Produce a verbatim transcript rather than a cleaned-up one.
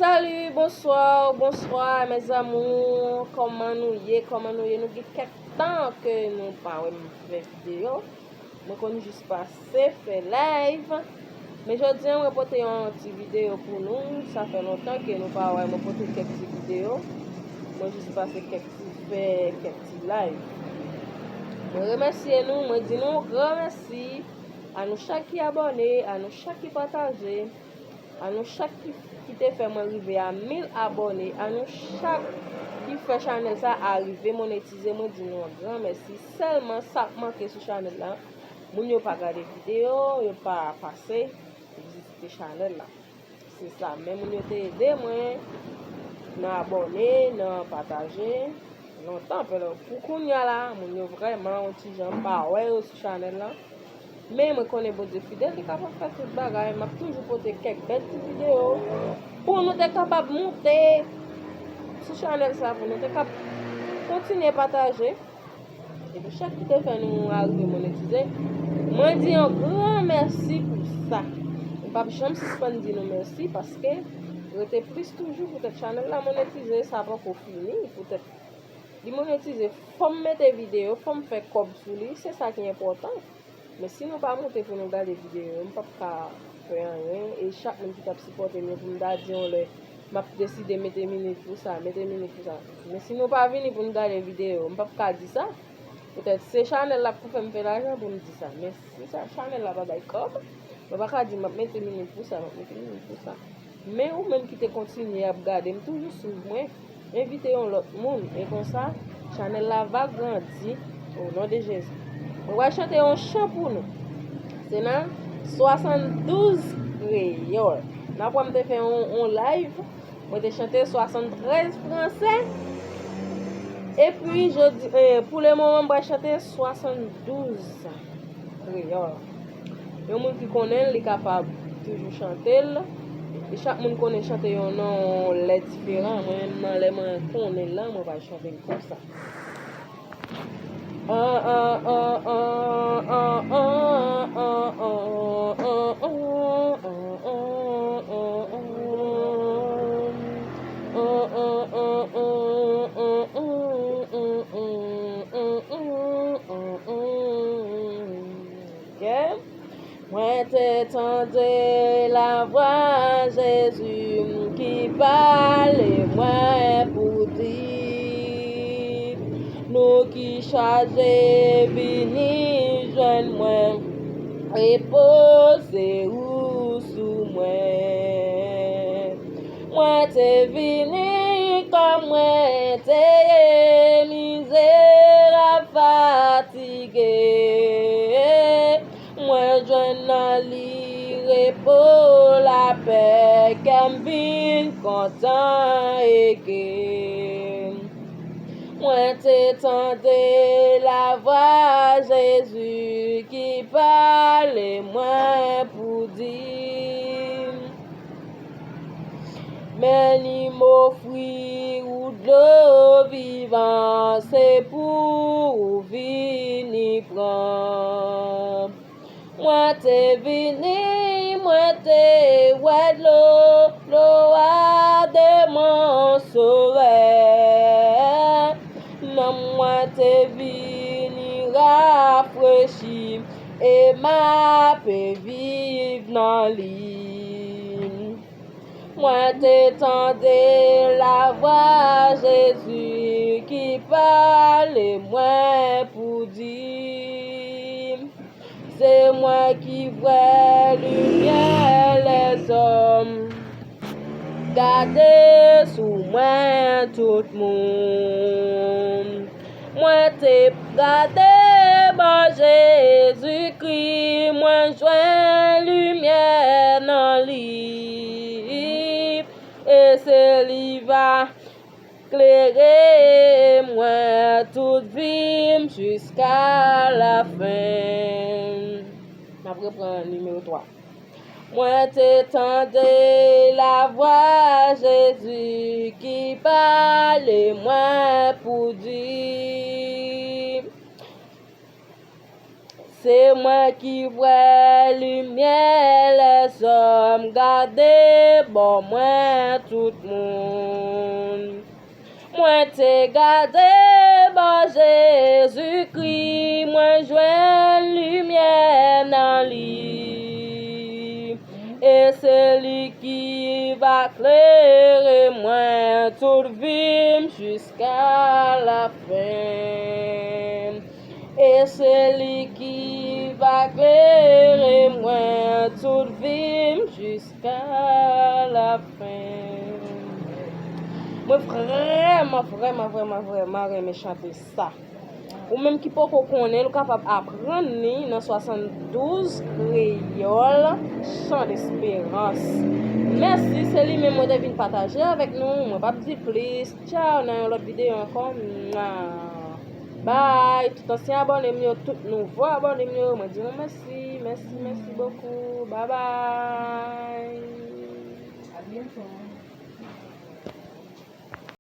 Salut, bonsoir, bonsoir mes amours. Kòman nou ye? Kòman nou ye? Nou gen kèk tan ke nou pa wè m fè videyo. Mwen konn jis pase fè live. Men jodi a mwen pote yon ti videyo pou nou. Sa fè lontan ke nou pa wè mwen pote kèk ti videyo. Mwen jis pase kèk ti fè kèk ti live. Mwen remèsye nou, mwen di nou yon gran mèsi. A nou chak ki abòne, a nou chak ki pataje, a nou chak ki, ki te fè mwen rive a mil abòne, a nou chak ki fè chanèl sa a rive monetize, mwen di nou yon gran mèsi. Sèlman sa k manke sou chanèl la, moun yo pa gade videyo, yo pa pase vizite chanèl la. Se sa, men moun yo te ede mwen nan abòne, nan pataje. Lontan, pèlè pou kounye a la, moun yo vrèman yon ti jan pa wè yo sou chanèl la. Men mwen konnen Bondye fidèl, li kapab fè tout bagay. M ap toujou pote kèk bèl ti videyo pou nou te kapab monte sou chanèl sa, pou nou te kab kontinye pataje. Epi chak ki te fè nou arive monetize, mwen di yon gran mèsi pou sa. M p ap janm sispann di nou mèsi paske rete plis toujou poutèt chanèl la monetize, sa poko fini, poutèt li monetize, fò m mete videyo, fò m fè kòb sou li, se sa ki enpòtan. Men si nou pa monte pou nou gade videyo yo, m p ap ka fè anyen. E chak moun ki t ap sipòte m yo, pou m ta di yon lè, m ap deside mete minit pou sa, mete minit pou sa. Men si nou pa vini pou n gade videyo yo, m p ap ka di sa. Poutèt se chanèl la k pou fè m fè lajan pou m di sa. Men si sa, chanèl la pa bay kòb, mwen pa ka di m ap mete minit pou sa, m ap mete minit pou sa. Men ou menm ki te kontinye ap gade m, toujou swiv mwen, envite yon lòt moun. E konsa, chanèl la va grandi, o non de Jezi. Mwen pral chante yon chan pou nou. Se nan swasanndouz kreyòl. N ap wè m te fè yon, yon live, mwen te chante swasanntrèz franse. Epi, jodi, eh, pou le moman, m pral chante swasanndouz kreyòl. Yon moun ki konnen l, li kapab toujou chante l. E chak moun konnen chante yon non lè diferan. Mwen menm, nan lè mwen konnen l lan, mwen pral chante l konsa. Mwen te tande lavwa Jezi ki pale mwen pou di, nou ki chaje vini jwenn mwen, repoze ou sou mwen. Mwen te vini kòm mwen te ye, mizerab, fatige. Mwen jwenn nan li repo, lapè, kè m vin kontan ege. Mwen te tande lavwa Jezi ki pale mwen pou di, men li m ofri ou dlo vivan, se pou ou vini pran. Mwen te vini, mwen te wè dlo, dlo a de mwen sove. Nanm mwen te vini rafrechi, e m ape viv nan li. Mwen te tande lavwa Jezi ki pale mwen pou di, se mwen ki vrè limyè lèzòm. Gade sou mwen tout moun. Mwen te gade bò Jezikri, mwen jwenn limyè nan li. E se li va klere mwen tout vi m jiska lafen. M ap reprann nimewo twa. Mwen te tande lavwa Jezi ki pale mwen pou di, Se mwen ki vwè limyè lèzòm, gade bò mwen tout moun. Mwen te gade bò Jezikri, mwen jwenn limyè nan li. E se li ki va klere mwen tout vi m jiska lafen. E se li ki va klere mwen tout vi m jiska lafen. Mwen vrèman, vrèman, vrèman, vrèman renmen chante sa. Ou menm ki poko konnen l, ou kapab aprann li nan swasanndouz Kreyòl, Chan Desperans. Mèsi, se li menm mwen te vin pataje avèk nou. Mwen p ap di plis. Tchaw, nan yon lòt videyo ankò. Mwa. Bay tout ansyen abòne m yo, tout nouvo abòne m yo, mwen di nou mèsi, mèsi, mèsi bokou. Babay. A byento.